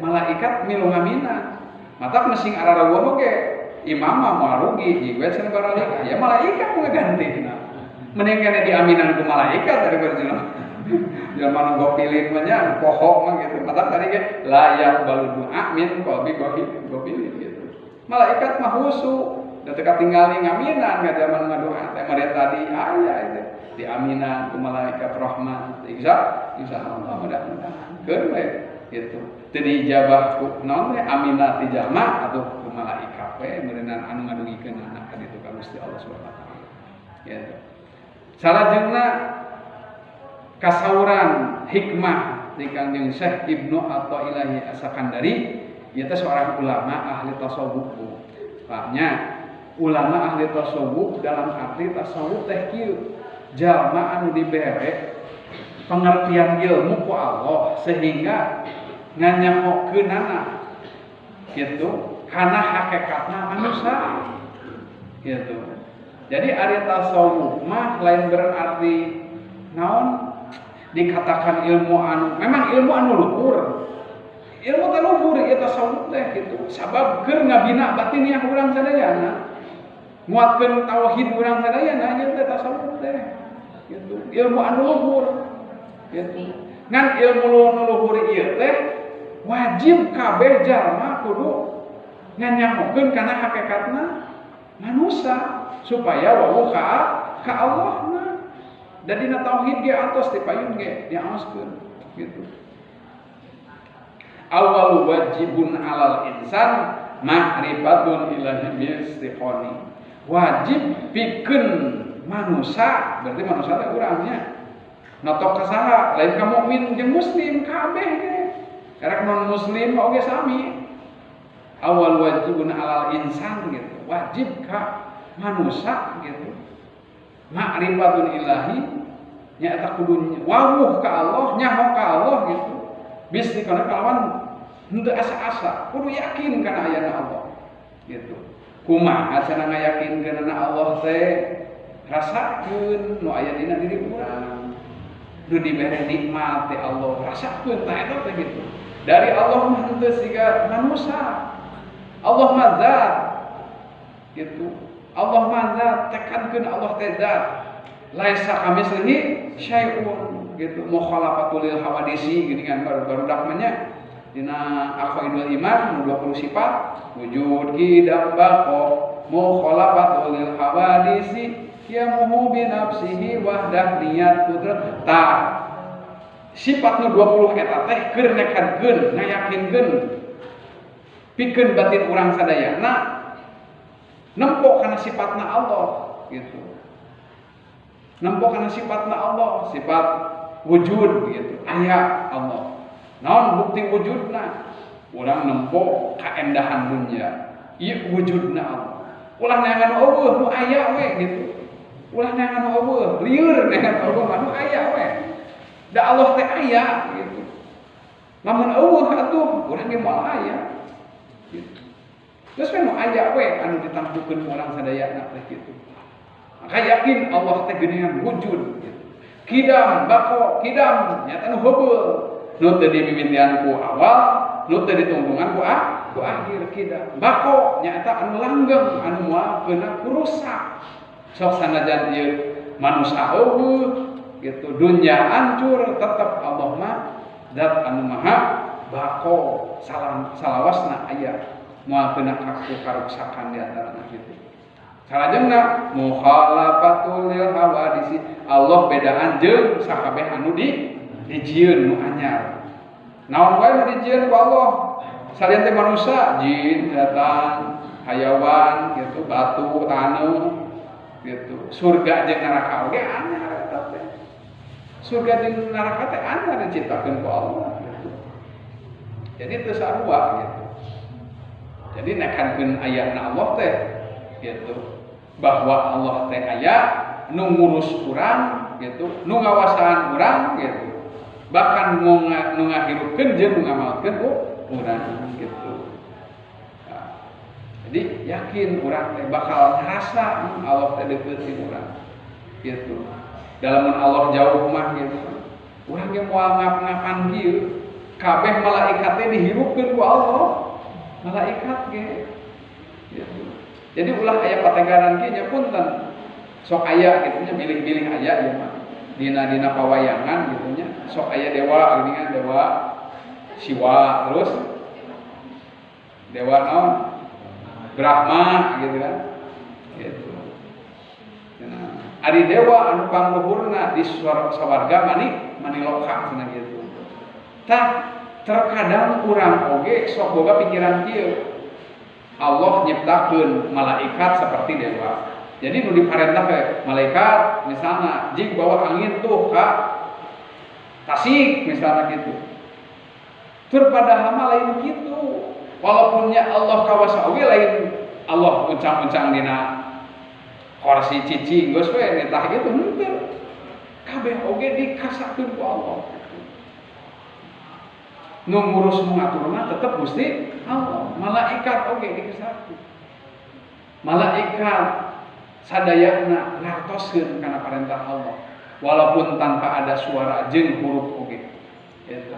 malaikat milu ngaminan. Matak mesing ararawuh oge imam mah moal rugi jiga cenah baralik aya malaikat nu ngagantina. Mending kene diaminan ku malaikat daripada jelema. Jelema nu gopilin mah nya poho mah gitu. Matak tadi ge layak balu doa min qalbi gopilin gitu. Malaikat mah husu da teu katingali ngaminan ka jelema nu ngadoa teh mere tadi aya itu diaminan ku malaikat rahmat. Insyaallah mudah-mudahan keun we gitu. Teu diijabah ku naon teh amina ti jalma atuh ku malaikat we meureunnan anu ngadugikeun anak ka ditu ka Gusti Allah Subhanahu wa taala. Gitu. Salajengna kasauran hikmah di Kangjeng Syekh Ibnu Atha'illahi As-Sakandari ieu teh seorang ulama ahli tasawuf. Paknya ulama ahli tasawuf dalam arti tasawuf teh kieu jalma anu dibere pengertian ilmu ku Allah sehingga nganyahokeunana gitu kana hakikatna manusia gitu. Jadi ari tasawuf mah lain berarti naon dikatakan ilmu anu memang ilmu anu luhur. Ilmu teh luhur ieu tasawuf teh gitu. Sabab keur ngabina batiniah urang sadayana. Nguatkeun tauhid urang sadayana ieu teh tasawuf teh gitu. Ilmu anu luhur gitu. Ngan ilmu nu luhur ieu teh wajib kabeh jalma kudu nganyahokeun kana hakikatna manusia supaya wawuh ka Allahna. Da dina tauhid ge atos ti payun ge diaoskeun gitu. Awal wajibun alal insan ma'rifatun ilahi biistiqoni. Wajib pikeun manusia, berarti manusia teh urangnya. Notok ka saha? Lain ka mukmin jeung muslim kabeh ge. Karek non muslim oge sami. Awal wajibun alal insan gitu. Wajib ka manusia gitu. Ma'rifatun ilahi nyaeta kudu wawuh ka Allah, nyaho ka Allah gitu. Bistikona kalawan henteu asa-asa, kudu yakin kana ayana Allah gitu. Kumaha cenah ngayakinkeunana Allah teh? Rasakeun nu aya dina diri urang. Nu dibere nikmat teh Allah, rasakeun tah eta teh gitu. Dari Allah mah henteu siga manusia. Allah mah zat gitu. Allah mah zat, tekadkeun Allah teh zat. Laisa kamitslihi syai'un gitu. Mukhalafatul lil hawadisi geuningan barudak mah nya. Dina aqaidul iman nu 20 sifat wujud qidam baqa mukhalafatul lil hawadisi qiyamuhu bi nafsihi wahdah niyat qudrat. Tah sifat nu 20 eta teh keur nekadkeun ngayakinkeun pikeun batin urang sadayana nempo kana sifatna Allah gitu. Nempo kana sifatna Allah, sifat wujud gitu. Aya Allah. Naon bukti wujudna? Urang nempo kaendahan dunya. Ieu wujudna Allah. Ulah neangan eueuh nu aya we gitu. Ulah neangan eueuh, lieur neangan eueuh mah nu aya we. Da Allah teh aya gitu. Lamun eueuh atuh urang ge moal aya. Gitu. Terus we nu aya we anu ditangtukeun ku urang sadayana teh gitu. Maka yakin Allah teh geuningan wujud gitu. Kidam bako kidam nyata nu heubeul. Nu teu dimimitian ku awal, nu teu ditungtungan ku akhir kidam. Bako nyata anu langgeng anu moal keuna kurusak. Sok sanajan ieu manusia eueuh gitu, dunya hancur tetep Allah mah zat anu maha bako salam salawasna aya moal keuna kaku karuksakan di antarana gitu. Salajengna mukhalafatul lil hawadisi, Allah bedaan jeung sakabeh anu dijieun nu anyar. Naon wae nu dijieun ku Allah? Salian teh manusia, jin, setan, hayawan gitu, batu, taneuh gitu. Surga jeung neraka oge anyar eta teh. Surga jeung neraka teh anyar diciptakeun ku Allah gitu. Jadi teu sarua gitu. Jadi nekankeun ayatna Allah teh gitu. Bahwa Allah teh aya nu ngurus urang gitu, nu ngawasaan urang gitu. Bahkan nu ngahirupkeun jeung nu ngamaotkeun urang gitu. Nah, jadi yakin urang teh bakal ngarasa Allah teh deukeut jeung urang gitu. Dalamun Allah jauh mah gitu. Urang ge moal ngap-ngapan kieu. Kabeh malaikat teh dihirupkeun ku Allah. Malaikat ge. Gitu. Jadi ulah aya pategaran kieu nya punten. Sok aya kitu nya bilih-bilih aya ieu mah. Dina-dina pawayangan gitu nya. Sok aya dewa gini kan, dewa Siwa terus dewa naon? Brahma gitu kan. Gitu. Nah, ari dewa anu pangluhurna di sawarga maniloka cenah gitu. Tah terkadang urang oge sok boga pikiran kieu. Allah nyiptakeun malaikat seperti dewa. Jadi nu diparentah ke malaikat misalnya jing bawa angin tuh ka Tasik misalnya gitu. Tur padahal mah lain kitu. Walaupun nya Allah kawasa oge lain Allah uncang-uncang dina kursi cicing geus we nitah gitu henteu. Kabeh oge dikasakeun ku Allah. Nu ngurus nu ngaturna tetep Gusti Allah. Malaikat oge dikesakeun. Malaikat sadayana ngartoskeun kana perintah Allah walaupun tanpa ada suara jeung huruf oge. Gitu.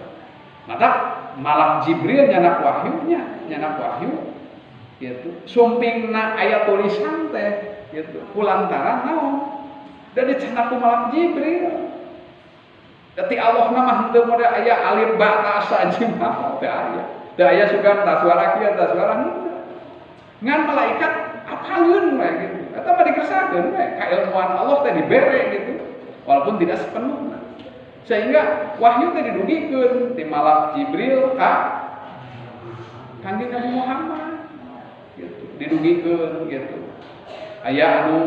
Maka malak Jibril nyanak wahyunya, nyanak wahyu gitu. Sumpingna aya tulisan teh gitu. Kulantaran naon? Da dicandak ku malak Jibril. Dati Allah mah henteu model aya alif ba ta sa jim mah teu aya. Teu aya sugan ta suara kieu ta suara henteu. Ngan malaikat apaleun we gitu. Eta mah dikersakeun we, kailmuan Allah teh dibere gitu. Walaupun tidak sepenuhnya. Sehingga wahyu teh didugikeun ti malak Jibril ka Kanjeng Nabi Muhammad gitu. Didugikeun gitu. Aya anu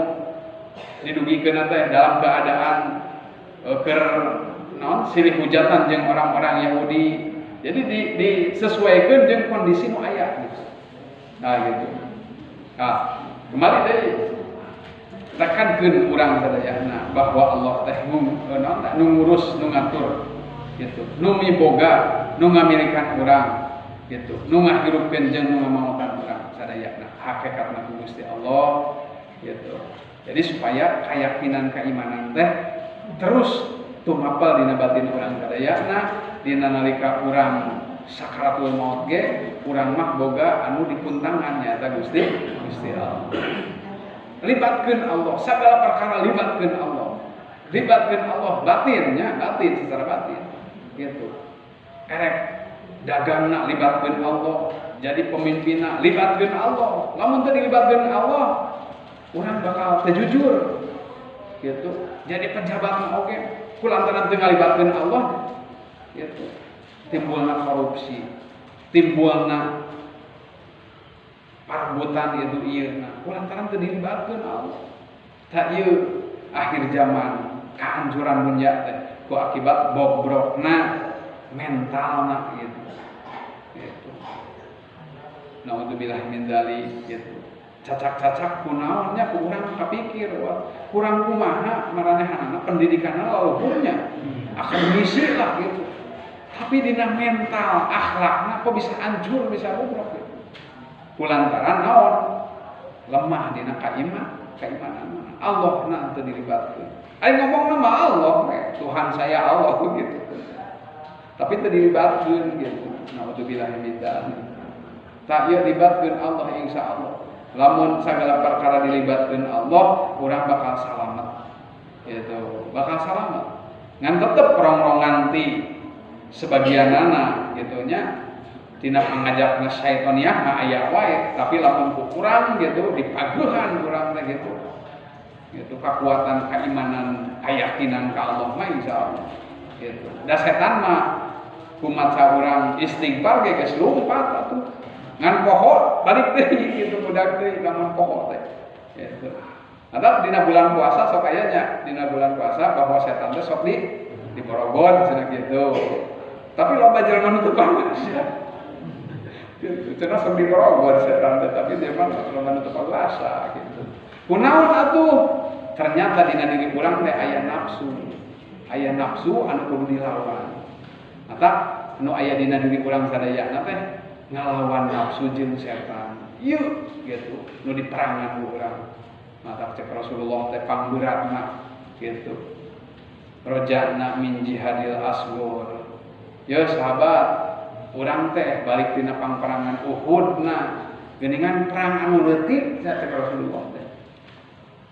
didugikeun teh dalam keadaan keur naon silih hujatan jeung orang-orang Yahudi. Jadi disesuaikan jeung kondisi nu aya gitu. Nah gitu. Nah, kembali deui tekankeun urang sadayana bahwa Allah teh naon nu ngurus nu ngatur gitu. Nu miboga, nu ngamilikan urang gitu. Nu ngahirupkeun jeung nu ngamaotan urang sadayana. Hakikatna ku Gusti Allah gitu. Jadi supaya keyakinan keimanan teh terus tumapel dina batin urang sadayana, dina nalika urang sakaratul maut ge urang mah boga anu dipuntangan nyaeta Gusti Gusti Allah. Libatkeun Allah, segala perkara libatkeun Allah. Libatkeun Allah batinnya, batin secara batin gitu. Erek dagangna libatkeun Allah, jadi pemimpinna libatkeun Allah. Lamun teu dilibatkeun Allah, urang bakal teu jujur gitu. Jadi pejabat oge kulantaran teu ngalibatkeun Allah gitu. Timbulna korupsi, timbulna parebutan itu ieu na kulantaran teu dilibatkeun Allah. Tah ieu akhir zaman kehancuran dunia teh ku akibat bobrokna mentalna gitu. Gitu. Naudzubillah min dzalik gitu. Cacak-cacak kunaonnya ku urang kapikir wah kurang kumaha maranehanana pendidikanna laluhurnya akademisi lah gitu. Tapi dina mental akhlakna kok bisa hancur bisa bobrok gitu. Kulantaran naon lemah dina keimanan Allah na teu dilibatkeun. Ari ngomongna mah Allah Tuhan saya Allah gitu. Tapi teu dilibatkeun gitu. Naudzubillah min dzalik. Tak ieu libatkeun Allah insyaallah. Lamun segala perkara dilibatkeun Allah, urang bakal salamet. Gitu, bakal salamet. Ngan tetep rongrongan ti sebagianana gitu nya tina pangajakna syaitoniah mah aya wae, tapi lamun ku kurang gitu dipaguhan urang teh gitu. Gitu kekuatan keimanan, keyakinan ka Allah mah insyaallah. Gitu. Da setan mah kumaca urang istighfar ge geus lumpat atuh. Ngan poho balik deui gitu budak deui lamun poho teh. Gitu. Atau dina bulan puasa sok aya nya, dina bulan puasa bahwa setan teh sok diborogon cenah gitu. Tapi loba jelema nu teu puasa. Gitu, cenah sok diborogon setan teh tapi dia mah loba nu teu puasa gitu. Kunaon atuh? Ternyata dina diri urang teh aya nafsu. Aya nafsu anu kudu dilawan. Mata nu aya dina diri urang sadayana teh ngalawan nafsu jeung setan. Ieu gitu, nu diperangan ku urang. Mata cek Rasulullah teh pangberatna gitu. Roja'na min jihadil asghar. Ya sahabat, Urang teh balik tina pangperangan Uhud na geuningan perang anu leutik cek Rasulullah teh.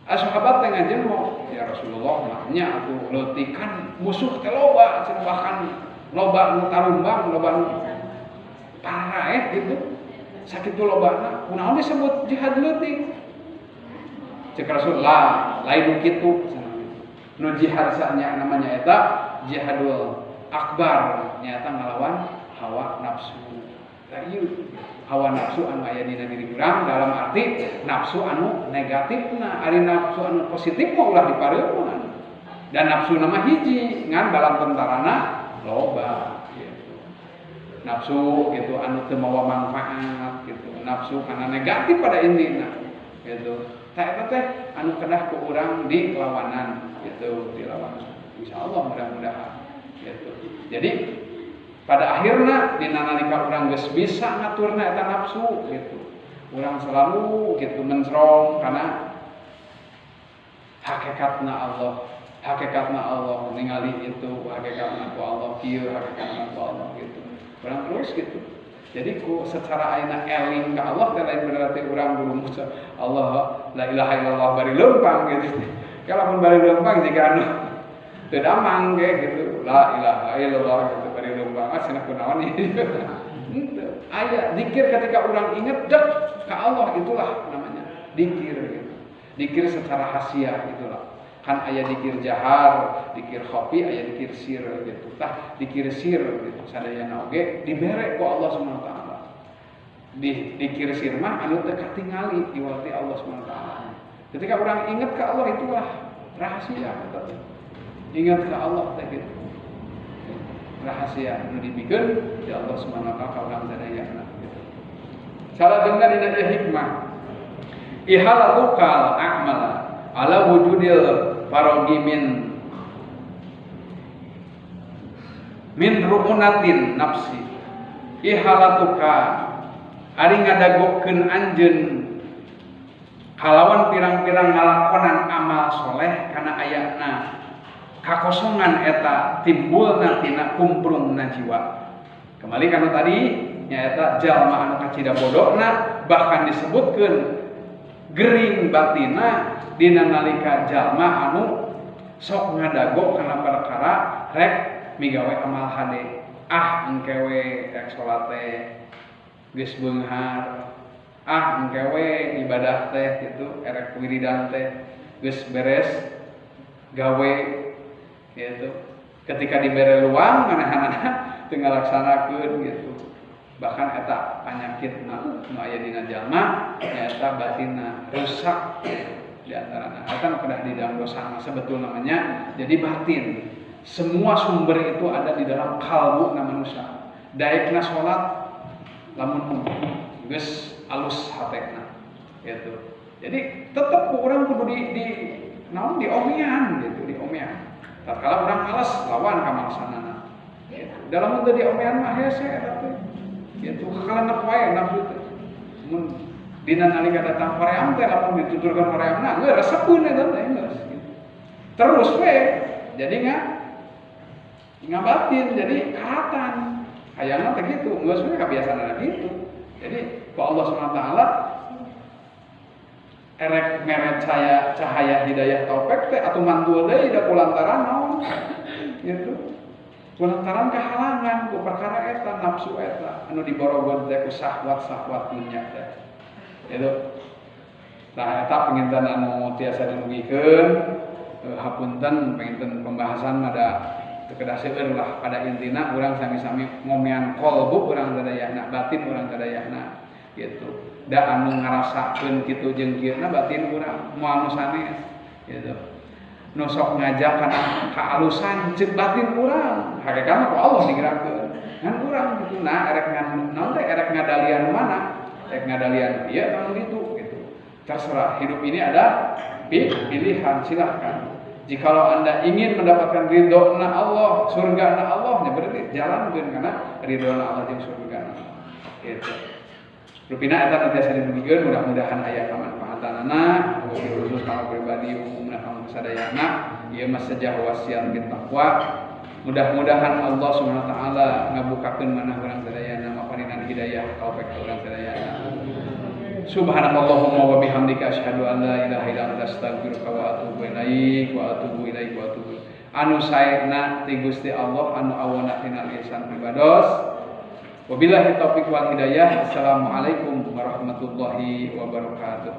Sahabat teh ngajengok, ya Rasulullah mah nya atuh leutik kan musuh teh loba cenah, bahkan loba nu tarumbang, loba nu paraeh gitu. Sakitu lobana, kunaon disebut jihad leutik? Cek Rasulullah, lain nu kitu cenah. Nu jihad saanya namanya eta jihadul akbar, nyata ngalawan hawa nafsu. Lah ieu hawa nafsu anu aya dina diri urang dalam arti nafsu anu negatifna, ari nafsu anu positif mah ulah dipareuman. Dan nafsu nama hiji, ngan dalam tentarana loba gitu. Nafsu gitu anu teu mawa manfaat gitu, nafsu karena negatif pada intina gitu. Tah eta teh anu kedah ku urang dilawanan gitu, dilawanan. Insyaallah mudah-mudahan gitu. Jadi pada akhirnya dina nalika urang geus bisa ngaturna eta nafsu gitu, urang selalu gitu mencrong karena hakikatna Allah, hakikatna Allah ningali itu hakikatna ku Allah kieu, hakikatna ku Allah gitu, urang terus gitu. Jadi ku secara ayeuna eling ka Allah teh lain berarti urang berumus Allah la ilaha illallah bari leumpang gitu. Kalau mun bari leumpang jika anu teu damang ge gitu, la ilaha illallah gitu bari leumpang, ah cenah kunaon ieu. Henteu. Aya zikir ketika urang inget dek ka Allah, itulah namanya dikir gitu. Dikir secara hasiah itulah. Kan aya dikir jahar, dikir khafi, aya dikir sir gitu. Tah dikir sir gitu sadayana oge dibere ku Allah Subhanahu wa taala. Di dikir sir mah anu teu katingali diwalti Allah Subhanahu wa taala. Ketika orang ingat ke Allah, itulah rahasia eta teh. Ingat ke Allah teh gitu. Rahasia anu dibikeun di Allah Subhanahu wa taala ka urang sadayana gitu. Salajengna dina ieu hikmah, ihalatukal a'mala ala wujudil farogi min ru'unatin nafsi. Ihalatuka ari ngadagokeun anjeun kalawan pirang-pirang ngalakonan amal soleh kana ayana kakosongan eta timbulna tina kumprungna jiwa. Kembali kana tadi nyaeta jalma anu kacida bodona, bahkan disebutkeun gering batina dina nalika jalma anu sok ngadago kana perkara rek migawe amal hade, ah engke we rek salat teh geus beunghar, ah engke we ibadah teh gitu, erek wiridan teh geus beres gawe gitu. Ketika dibere luang manehanana teu ngalaksanakeun gitu. Bahkan eta panyakit nu aya dina jalma nyaeta batinna rusak di antarana. Eta nu kedah di dalam dosa sebetulna namanya jadi batin. Semua sumber itu ada di dalam kalbu na manusia. Daekna salat lamun geus alus hatena gitu. Jadi tetep ku urang kudu di naon diomean gitu, diomean. Tatkala urang males lawan kamalesanana gitu. Dalam teu diomean mah hese eta teh. Gitu kakalenep wae nafsu teh. Mun dina nalika datang hoream teh lamun dituturkeun horeamna geus resepeun eta teh geus gitu. Terus we jadi ngabatin jadi karatan. Hayangna teh gitu, geus we kabiasaanna gitu. Jadi ku Allah Subhanahu wa taala erek mere cahaya hidayah taufik teh atuh mantul deui da kulantaran naon gitu. Kulantaran kahalangan ku perkara eta nafsu eta anu diborobot teh ku syahwat-syahwat dunya teh. Gitu. Nah eta panginten anu tiasa dilugikeun, hapunten panginten pembahasan ada teu kedah seueur lah, pada intina urang sami-sami ngomean kolbu urang sadayana, batin urang sadayana gitu. Da anu ngarasakeun kitu jeung kieu na batin urang moal nu sanes gitu. Nu sok ngajak kana kaalusan ceuk batin urang, hakikatna ku Allah digerakkeun. Ngan urang gitu nah erek ngan naon teh erek ngadalian mana? Erek ngadalian ieu atau nu ditu gitu. Terserah, hidup ini ada pilihan, silahkan. Jikalau Anda ingin mendapatkan ridho-na Allah, surga-na Allah, ya berarti jalankeun kana ridho-na Allah jeung surga-na. Gitu. Rupina eta nu tiasa didugikeun, mudah-mudahan aya kamanfaatanana, khusus kanggo pribadi umumna kanggo sadayana, ieu mah sejah wasiat bin taqwa. Mudah-mudahan Allah Subhanahu wa taala ngabukakeun manah urang sadayana. hidayah taufik ka urang sadayana. Subhanakallahumma wa bihamdika asyhadu an la ilaha illa anta astaghfiruka wa atubu ilaik wa atubu ilaik wa atubu. Anu saena ti Gusti Allah, anu awona tina lisan pribados. Wabillahi taufik wal hidayah. Assalamualaikum warahmatullahi wabarakatuh.